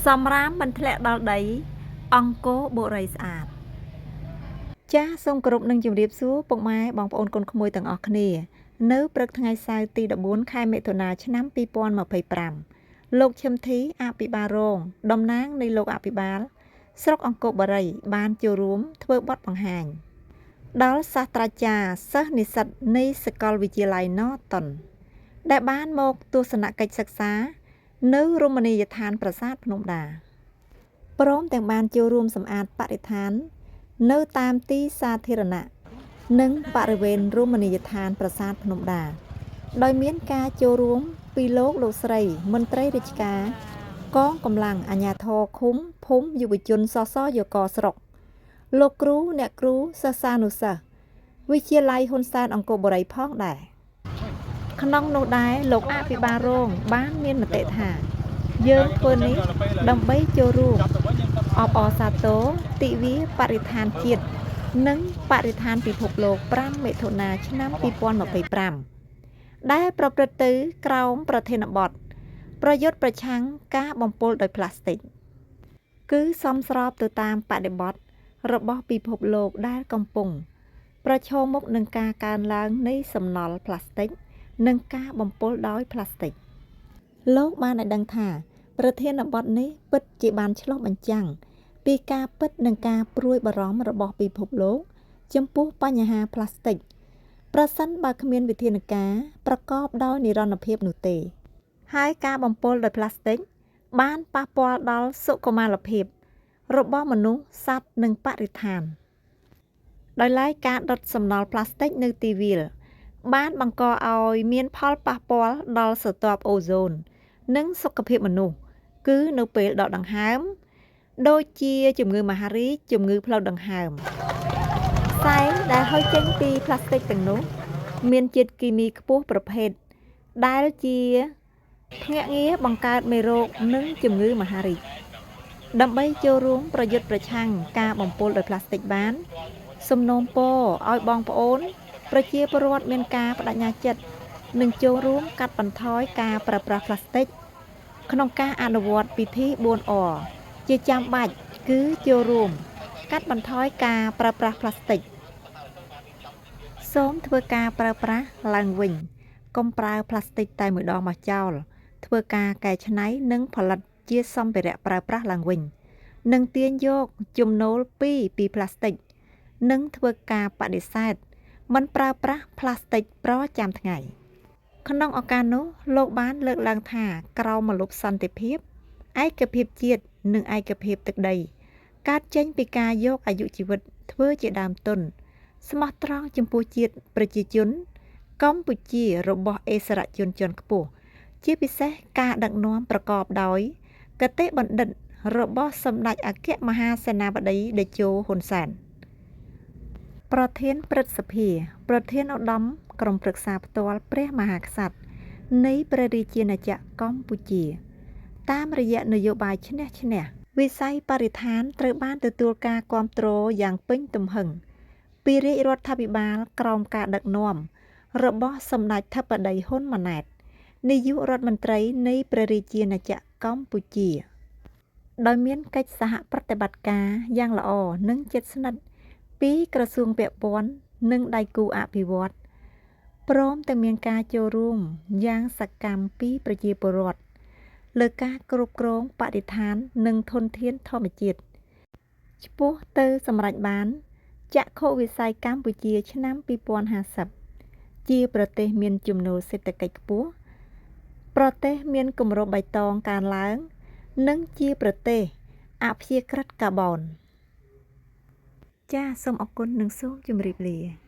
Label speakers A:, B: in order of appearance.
A: សំរាមមិនធ្លាក់ដល់ដី អង្គរបុរីស្អាត ចាសសូមគោរពនឹងជម្រាបសួរពុកម៉ែបងប្អូនកូនក្មួយទាំងអស់គ្នា នៅព្រឹកថ្ងៃសៅរ៍ទី14ខែមិថុនាឆ្នាំ2025លោកឈឹមធីអភិបាលរងតំណាងនៃលោកអភិបាល ស្រុកអង្គរបុរីបានចូលរួមធ្វើបទបង្ហាញ ដល់សាស្ត្រាចារ្យសិស្សនិស្សិតនៃសាកលវិទ្យាល័យនតុនដែលបានមកទស្សនកិច្ចសិក្សា នៅរមណីយដ្ឋានប្រាសាទភ្នំដា ព្រមទាំងបានចូលរួមសម្អាតបរិស្ថាន នៅតាមទីសាធារណៈនិងបរិវេណរមណីយដ្ឋានប្រាសាទភ្នំដា ដោយមានការចូលរួមពីលោកលោកស្រីមន្ត្រីរាជការកងកម្លាំងអាជ្ញាធរឃុំភូមិយុវជនសសយកស្រុក លោកគ្រូអ្នកគ្រូសិស្សានុសិស្សវិទ្យាល័យហ៊ុនសែនអង្គរបុរីផងដែរ ក្នុងនោះដែរលោកអភិបាលរងបានមានមតិថា យើងធ្វើនេះដើម្បីចូលរួមអបអរសាទរទិវាបរិស្ថានជាតិនិងបរិស្ថានពិភពលោក5មិថុនាឆ្នាំ2025ដែលប្រព្រឹត្តទៅក្រោមប្រធានបទប្រយុទ្ធប្រឆាំងការបំពុលដោយប្លាស្ទិក គឺសមស្របទៅតាមបដិបត្តិរបស់ពិភពលោកដែលកំពុង ប្រឈមមុខនឹងការកើនឡើងនៃសំណល់ប្លាស្ទិក និងការបំពុលដោយប្លាស្ទិក លោកបានឲ្យដឹងថា ប្រធានបទនេះពិតជាបានឆ្លុះបញ្ចាំងពីការពិតនិងការព្រួយបារម្ភរបស់ពិភពលោក ចំពោះបញ្ហាប្លាស្ទិក ប្រសិនបើគ្មានវិធានការប្រកបដោយនិរន្តរភាពនោះទេ ហើយការបំពុលដោយប្លាស្ទិក បានប៉ះពាល់ដល់សុខុមាលភាព របស់មនុស្សសត្វនិងបរិស្ថាន ដោយឡែកការដុតសំណល់ប្លាស្ទិកនៅទីវាល បានបង្កឲ្យមានផលប៉ះពាល់ដល់ស្រទាប់អូហ្សូន និងសុខភាពមនុស្ស គឺនៅពេលដកដង្ហើម ដូចជាជំងឺមហារីកជំងឺផ្លូវដង្ហើម ផ្សែងដែលហុយចេញពីប្លាស្ទិកទាំងនោះ មានជាតិគីមីខ្ពស់ប្រភេទដែលជាភ្នាក់ងារបង្កើតមេរោគនិងជំងឺមហារីក ដើម្បីចូលរួមប្រយុទ្ធប្រឆាំងការបំពុលដោយប្លាស្ទិកបាន សំណូមពរឲ្យបងប្អូន ប្រជាពលរដ្ឋមានការប្តេជ្ញាចិត្តនិងចូលរួមកាត់បន្ថយការប្រើប្រាស់ប្លាស្ទិក ក្នុងការអនុវត្តពិធី 4R ជាចាំបាច់គឺចូលរួម កាត់បន្ថយការប្រើប្រាស់ប្លាស្ទិក សូមធ្វើការប្រើប្រាស់ឡើងវិញ កុំប្រើប្លាស្ទិកតែមួយដងមកចោល ធ្វើការកែច្នៃនិងផលិតជាសម្ភារៈប្រើប្រាស់ឡើងវិញ និងទាញយកចំណូលពីពីប្លាស្ទិក និងធ្វើការបដិសេធមិនប្រើប្រាស់ប្លាស្ទិកប្រចាំថ្ងៃ ក្នុងឱកាសនោះលោកបានលើកឡើងថាក្រោមម្លប់សន្តិភាព ឯកភាពជាតិនិងឯកភាពទឹកដី កើតចេញពីការយកអាយុជីវិតធ្វើជាដើមទុន ស្មោះត្រង់ចំពោះជាតិប្រជាជន កម្ពុជារបស់អិសរជនជាន់ខ្ពស់ ជាពិសេសការដឹកនាំប្រកបដោយគតិបណ្ឌិតរបស់សម្ដេចអគ្គមហាសេនាបតីតេជោហ៊ុនសែន ប្រធានព្រឹទ្ធសភា ប្រធានឧត្តមក្រុមប្រឹក្សាផ្ទាល់ព្រះមហាក្សត្រនៃព្រះរាជាណាចក្រកម្ពុជា តាមរយៈនយោបាយឈ្នះឈ្នះវិស័យបរិស្ថានត្រូវបានទទួលការគាំទ្រយ៉ាងពេញទំហឹងពីរាជរដ្ឋាភិបាលក្រោមការដឹកនាំរបស់សម្ដេចធិបតីហ៊ុនម៉ាណែតនាយករដ្ឋមន្ត្រីនៃព្រះរាជាណាចក្រកម្ពុជា ដោយមានកិច្ចសហប្រតិបត្តិការយ៉ាងល្អនិងជិតស្និទ្ធពីក្រសួងពាក់ព័ន្ធនិងដៃគូអភិវឌ្ឍន៍ព្រមទាំងមានការចូលរួមយ៉ាងសកម្មពីប្រជាពលរដ្ឋលើការគ្រប់គ្រងបរិស្ថាននិងធនធានធម្មជាតិឆ្ពោះទៅសម្រេចបានចក្ខុវិស័យកម្ពុជាឆ្នាំ2050ជាប្រទេសមានចំណូលសេដ្ឋកិច្ចខ្ពស់ប្រទេសមានគម្របបៃតងកើនឡើង និងជាប្រទេសអព្យាក្រឹតកាបូនចាសសូមអរគុណនិងសូមជម្រាបលា